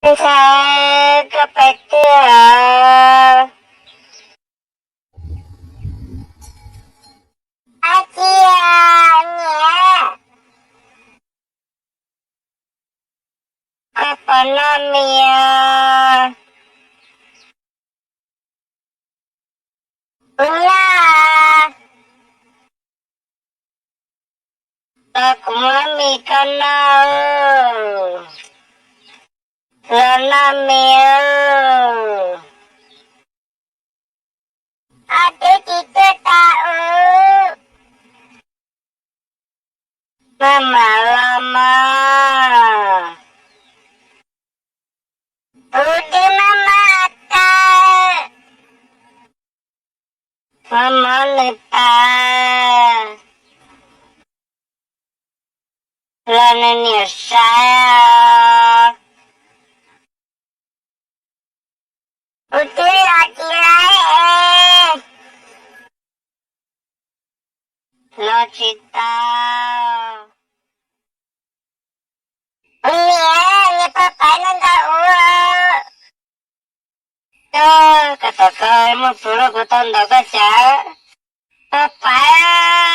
Ntxhais, koj pais twg? Ab tsi, niam, koj puas noj mis? Kuv noj. Los kuv muab mis koj noj. Los noj mis. Ob tug tsis tuaj tos wb. Maj mam los mog. Kuv twb maj maj tag. Maj mam nws tas los nws niam saib. Kuv twb los tsis laib es. Los tsis tau. Niam, niam pog pais no ntawm ub. Koj tom koj muaj plhus loj kuv tau ntaus koj cas. Pog pais.